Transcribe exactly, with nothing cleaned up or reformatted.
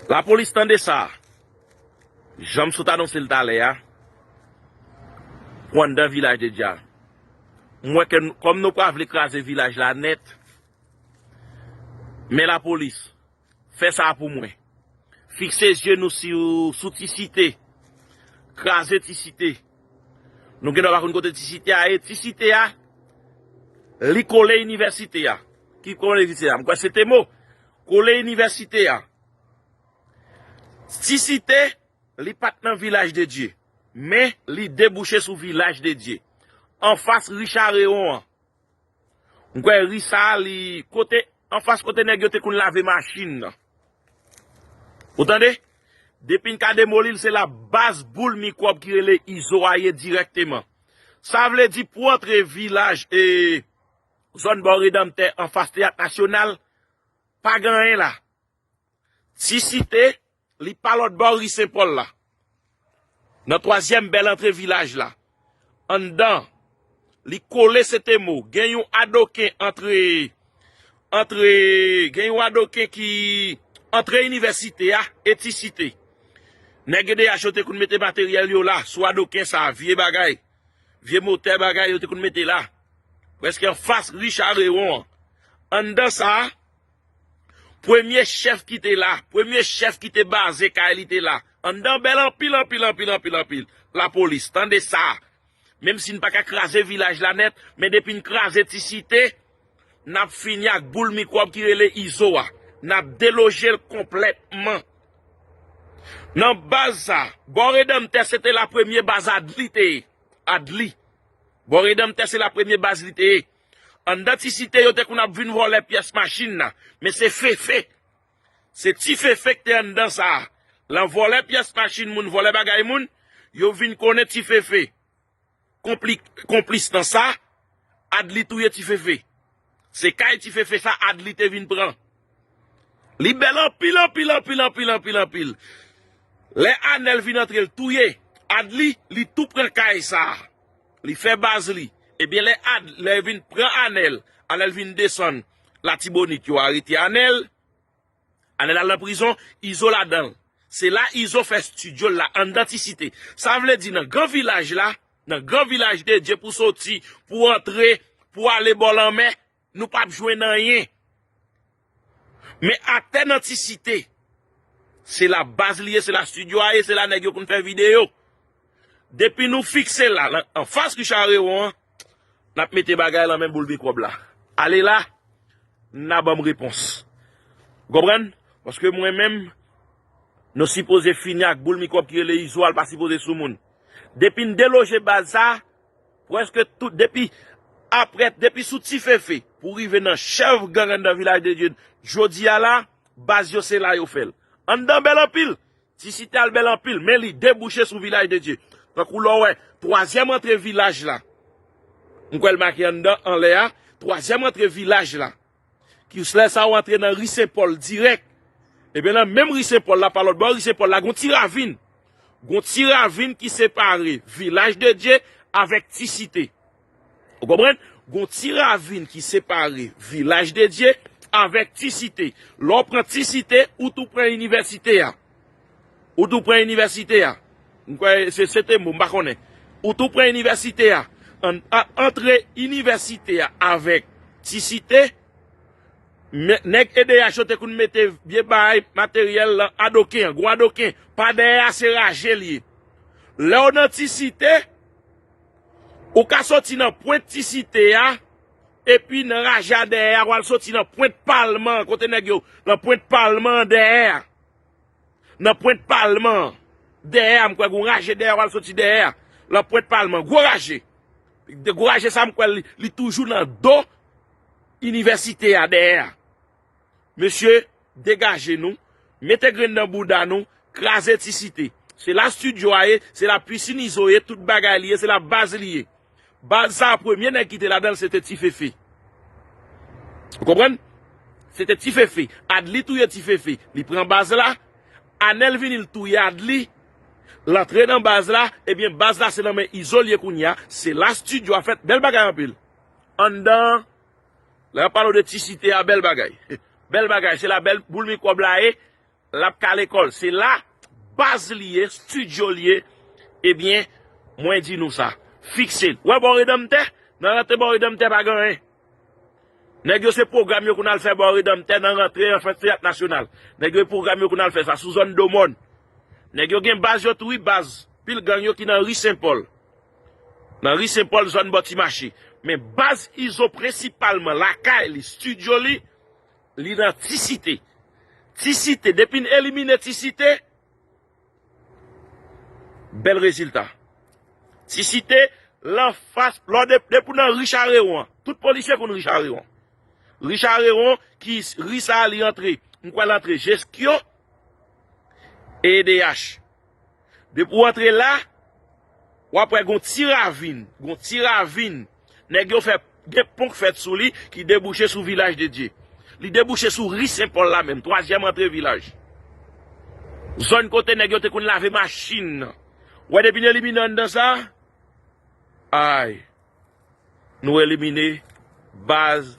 Lapolis, tande sa. Jan m sot anonse l talè a, pou anndan Vilaj de Dye a. M wè ke n- kòm nou pa vle kraze vilaj la nèt, men lapolis, fè sa pou mwen. Fikse zye nou sou, sou Ti Site. Kraze Ti Site. Nou gen dwa pa konn kote Ti Site a ye. Ti Site a, li kole inivèsite a. Ki kole inivèsite a? M kwè se te mo. Kole inivèsite a. Ti Site, li pa t nan Vilaj de Dye, men li debouche sou Vilaj de Dye, anfas ri Charewon an. M kwè ri sa a, li kote, anfas kote nèg yo te konn lave machin nan. Ou tande? Depi n ka demoli l, se la baz boul mikwòb ki rele Izo a ye dirèkteman. Sa vle di pou antre vilaj e zòn bò Redanmtè anfas Teyat Nasyonal, pa gen anyen la. Ti Site, li pa lòt bò ri Sen Pòl la. Nan twazyèm bèl antre vilaj la. Anndan, li kole Sentemo, gen yon adoken antre, antre, gen yon adoken ki antre inivèsite a e Ti Site. Nèg E D H yo te konn mete materyèl yo la, sou adoken sa, vye bagay. Vye motè bagay yo te konn mete la. Prèske anfas ri Charewon an. Anndan sa, premye chèf ki te la, premye chèf ki te baze kay li te la. Anndan bèl anpil, anpil, anpil, anpil, anpil. Lapolis, tande sa. Menm si n pa ka kraze vilaj la nèt, men depi n kraze Ti Site, n ap fini ak boul mikwòb ki rele Izo a. N ap deloje l konplètman. Nan baz sa, bò Redanmtè se te la premye baz Adli te ye. Adli. Bò Redanmtè se la premye baz li te ye. Anndan Ti Site yo te konn ap vin vòlè pyès machin nan. Men se Fefe. Se Ti Fefe k te anndan sa a. Lan vòlè pyès machin moun, vòlè bagay moun, yo vin konnen Ti Fefe. Konpli, konplis nan sa, Adli touye Ti Fefe. Se kay Ti Fefe sa Adli te vin pran. Li bèl anpil, anpil, anpil, anpil, anpil, anpil. Lè Anèl vin antre l touye Adli, li tou pran kay sa. Li fè baz li. Ebyen lè Ad, lè vin pran Anèl, Anèl vin desann Latibonit, yo arete Anèl. Anèl al nan prizon, Izo ladan l. Se la Izo fè estidyo l la, anndan Ti Site. Sa vle di nan gran vilaj la, nan gran vilaj de Dye pou soti, pou antre, pou ale bò lanmè, nou p ap jwenn anyen. Men atè nan Ti Site, se la baz li ye, se la estidyo a ye, se la nèg yo konn fè videyo. Depi nou fikse la, lan, anfas ri Charewon an, n ap mete bagay lan men boul mikwòb la. Ale la, n a ban m repons. Ou konprann? Paske mwen menm, nou sipoze fini ak boul mikwòb ki rele Izo a, l pa sipoze sou moun. Depi n deloje baz sa, prèske tout, depi, aprè, depi sou Ti Fefe, pou rive nan chèf gang anndan Vilaj de Dye, jodi a la, baz yo se la yo fè l. Anndan bèl anpil. Ti Site al bèl anpil, men li debouche sou Vilaj de Dye. Tankou lè w wè, twazyèm antre vilaj la. M kwè l make anndan, anlè a, twazyèm antre vilaj la. Ki lè sa w antre nan ri Sen Pòl dirèk. Ebyen, nan menm ri Sen Pòl la, pa lòt bò ri Sen Pòl la, gon ti ravin. Gon ti ravin ki separe Vilaj de Dye avèk Ti Site. Ou konprann? Gon ti ravin ki separe Vilaj de Dye avèk Ti Site. Lè w pran Ti Site, ou tou pran inivèsite a. Ou tou pran inivèsite a. M kwè se, se te mo, m pa konnen. Ou tou pran inivèsite a. An, a, antre inivèsite a avèk Ti Site, men, nèg E D H yo te konn mete vye bagay, materyèl lan, adoken an, gwo adoken, pa dèyè a se raje l ye. Lè w nan Ti Site, ou ka soti nan pwent Ti Site a, epi nan raje a dèyè a, w al soti nan pwent palman an, kote nèg yo, nan pwent palman an dèyè a. Nan pwent palman an, dèyè a, m kwè gon raje dèyè a, w al soti dèyè a. Nan pwent palman, gwo raje. De gwo raje sa, m kwè li, li toujou nan do inivèsite a dèyè a. Mesye, degaje nou, mete grenn nan bouda nou, kraze Ti Site. Se la estidyo a ye, se la pisin Izo ye, tout bagay li ye, se la baz li ye. Baz sa a, premye nèg ki te ladan l, se te Ti Fefe. Ou konprann? Se te Ti Fefe. Adli touye Ti Fefe. Li pran baz la. Anèl vini, l touye Adli. L antre nan baz la. Ebyen, baz la, se nan men Izo l ye kounye a. Se la estidyo a fèt. Bèl bagay anpil. Anndan, lè y ap pale w de Ti Site a, bèl bagay. Bèl bagay. Se la bèl boul mikwòb la ye. l ap ka lekòl. Se la baz li ye, estidyo li ye. Ebyen, mwen di nou sa. Fikse l. Wè bò Redanmtè? Nan rantre bò Redanmtè pa gen anyen. Nèg yo se pwogram yo konn al fè bò Redanmtè nan rantre anfas Teyat Nasyonal. Nèg yo pwogram yo konn al fè sa sou zòn Domòn. Nèg yo gen baz yo tou wi, baz. Pil gang yo ki nan ri Senpòl. Nan ri Senpòl, zòn bò Ti Mache. Men baz Izo prensipalman, lakay li, estidyo li, li nan Ti Site. Ti Site, depi n elimine Ti Site, bèl rezilta. Ti Site, lanfas, lò de, depi w nan ri Charewon an, tout polisye konn ri Charewon. Ri Charewon, ki ri sa a li antre, m kwè l antre Jeskyon e E D H. Depi w antre la, w ap wè gon ti ravin, gon ti ravin. Nèg yo fè, gen pon k fèt sou li ki debouche sou Vilaj de Dye. Li debouche sou ri Senpòl la menm, twazyèm antre Vilaj. Zòn kote nèg yo te konn lave machin nan. Wè depi n elimine anndan sa, ay, nou elimine baz